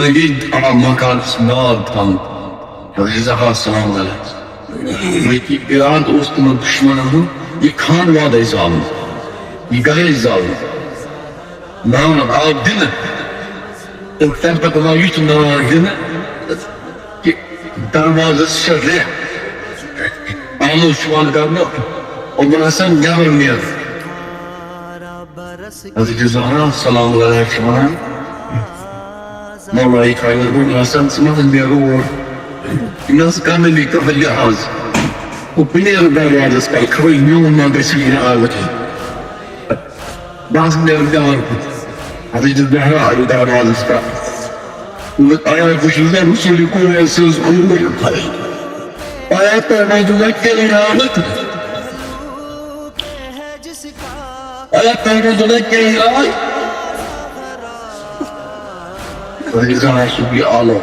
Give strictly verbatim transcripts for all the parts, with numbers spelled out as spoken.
زندگی تھاوان مکانس نار تھاوُن۔ رضا سلام علیہ۔ وۄنۍ ارادٕ اوس تِمن دُشمنن ہُنٛد، یہِ خانوادے زالُن، یہِ گرے زالُن۔ نار آو دِنہٕ، تہٕ تَمہِ پتہٕ آو یُتھ نار دِنہٕ کہِ دروازس چھِ ریٚہہ۔ آلو چھُ یِوان کرنہٕ، عمر حسن نٮ۪بر نیرُن۔ حضرت زہرا سلام اللہ علیہا چھِ وَنان، مولایہِ خۄدا، بہٕ نہ سا ژٕ مہ نیرٕ اور۔ مےٚ ٲس کَمٕے کانٛہہ لحاظ۔ گوٚو بہٕ نیرٕ دروازَس پٮ۪ٹھ، خبر میون ما گژھِ یہِ حالت۔ بہٕ حظ نیرٕ نٮ۪بر کُن۔ حضرت زہرا آیہِ دروازَس پٮ۪ٹھ۔ آیا کچھ رسول خدا سٕنٛز عمر۔ آیا تۄہہِ منٛز چھُوا کینٛہہ حالت؟ آیا تۄہہِ منٛز چھُوا کینٛہہ حالت؟ رضا چھُ یہِ آلو۔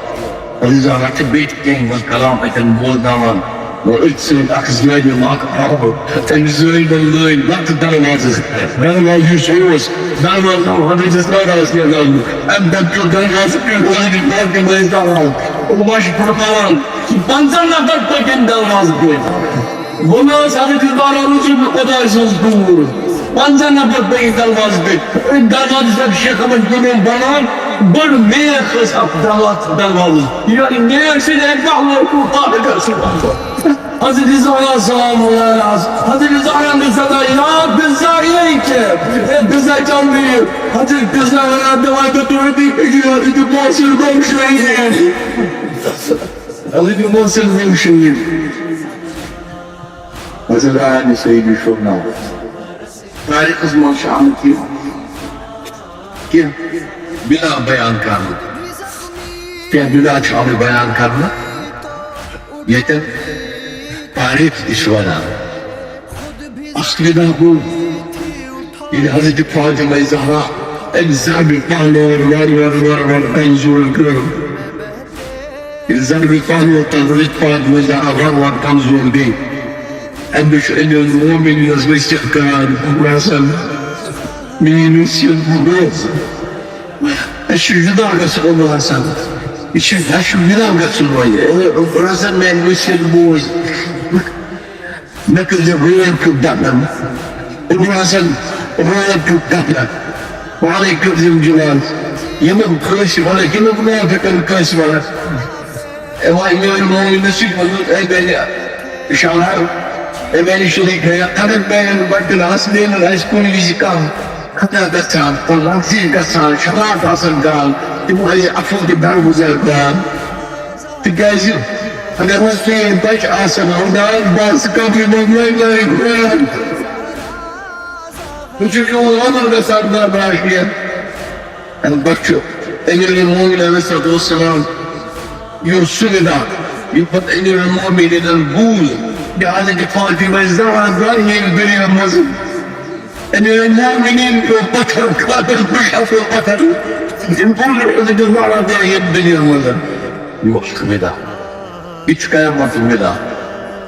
رضا چھِ بیٚیہِ تہِ کینٛہہ منٛز کلام اَتٮ۪ن بوزناوان۔ اور أتھۍ سۭتۍ اکھ زٲوِم اکھ آو۔ تٔمۍ زٲوۍ لٲنۍ لٲنۍ لۄکٹہِ دروازس۔ دروازٕ یُس اوس، دروازٕ آو حضرت زہراہَس نِش لاگنہٕ۔ اَمہِ دۄہ پیوٚو دروازٕ پیوٚو حضرت فاطمہ زہرا۔ اور وۄنۍ چھِ فرماوان، پنٛژاہ نفر پٔکِن دروازٕ پیوٚو۔ وۄنۍ ٲس حضرت زہرا روٗزمٕژ خۄداے سٕنٛز دوٗر۔ پنٛژاہ نفر پٔکِن دروازٕ پیوٚو۔ أتھۍ دروازس پٮ۪ٹھ شیخ احمد جُنید بنان، بٔڑ میخ ٲس اَتھ دروازٕ، دروازس۔ یعنی میخ چھِ اَمہِ پہلو کُن پہلو گژھُن۔ حضرت زہرا سلام اللہ علیہا، حضرت زہرا نے فرمایا، یا بزا، یہ کیا؟ اے بزا، کیا ہوئی؟ حضرت بزا ونان، دپان، تُہۍ ؤنِو، یہِ چھُ حضرت محسن گوٚو شہیٖد۔ حضرت محسن گوٚو شہیٖد۔ حضرت آیا نے صحیح بھی سننا۔ تاریخس منٛز چھُ آمُت یہِ کینٛہہ بِدعہ بیان کرنہٕ، کینٛہہ بِدعہ چھُ آمُت بیان کرنہٕ، ییٚتٮ۪ن تاریخ تہِ چھُ ونان۔ اصل بِدعہ گوٚو، ییٚلہِ حضرت فاطمہ زہرا أمۍ ضربِ پہلور وارٕ وارٕ وارٕ وارٕ کمزور کٔر۔ ییٚلہِ زَن بہٕ پَنُن تَتھ پَتھ منٛز آو وَر وَر کمزور گٔے۔ اَمہِ دۄہ چھُ أمیٖر المومنیٖنَس ؤسیت کران، ابو حسن، میٛٲنۍ ؤسیت بوز۔ اَسہِ چھُ جُدا گژھُن، ابو حسن۔ یہِ چھُ، اَسہِ چھُ جُدا گژھُن وۄنۍ۔ اے ابو حسن، میٛانہِ ؤسیت بوز۔ مےٚ کٔرۍزِ رٲتھ کیُتھ دفن۔ ابو حسن، رٲتھ کیُتھ دفن۔ پانے کٔرۍزِم جناز۔ یِمن کٲنٛسہِ وَنکھ، یِمن منافقن کٲنٛسہِ وَنکھ۔ اے وۄنۍ میٛٲنۍ مومنہِ سۭتۍ ووٚنمُت، اے میٛانہِ شوہر، اے میٛانہِ شریٖک حیات، اگر میٛانٮ۪ن بَچَن آسہِ، میلن آسہِ کُنہِ وِزِ کانٛہہ خطا گژھان، کانٛہہ غلطی گژھان، شرارت آسن کران، تِم ٲسۍ عفو تہٕ درگُزر کران۔ تِکیٛازِ اگر وۄنۍ سٲنۍ بچہِ آسن اولاد، بہٕ آسہٕ قبرِ منٛز لٲگۍ لٲگۍ ہُران۔ بہٕ چھُس یِہُنٛد وَنُن گژھان برداش کینٛہہ۔ اَمہِ پتہٕ چھُ أمیٖر المومنیٖن علیہ الصلوۃ والسلام، یہِ اوس سُہ وِدا، ییٚمہِ پتہٕ أمیٖر المومنیٖنَن بوٗز، یہِ حضرت فاطمہ زہرا درٛاے ییٚمہِ دُنیا منٛز۔ أمیٖر المومنیٖن پیوٚو پتھر، قاتل پٮ۪ٹھ پیوٚو پتھر۔ أمۍ بوٗز حضرت زہرا درٛاے ییٚمہِ دُنیا منٛز۔ یہِ اوس وِدا۔ یہِ چھُ قیامت وِدا۔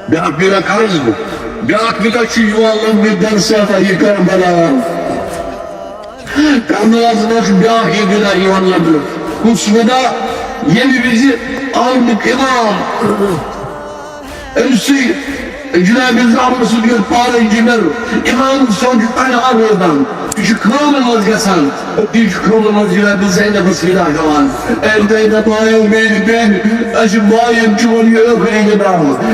بیٛاکھ وِدا کر حظ گوٚو؟ بیٛاکھ وِدا چھُ یِوان لَبہِ درسا یہِ کربلا۔ کربلاہَس منٛز چھُ بیٛاکھ یہِ وِدا یِوان لَبنہٕ۔ کُس وِدا؟ ییٚمہِ وِزِ عالمُک اِمام أمۍ سٕے جناب زامن سُنٛد یُتھ پارٕ جگر، اِمام سُنٛد چھُ تنہا روزان، یہِ چھُ خٲمَن منٛز گژھان، تہٕ یہِ چھُ خٲمَن منٛز جناب زینبَس وِدا ہٮ۪وان۔ اے زینب، آیو میٛانہِ بیٚنہِ، اَسہِ مایَن چون یہِ ٲخری وِدا۔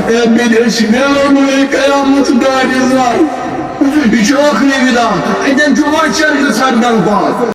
اے بیٚنہِ، أسۍ میلو نہٕ وۄنۍ قیامت دانہِ زانٛہہ۔ یہِ چھُ ٲخری وِدا۔ اَتٮ۪ن چھُ محشر گژھان برپا۔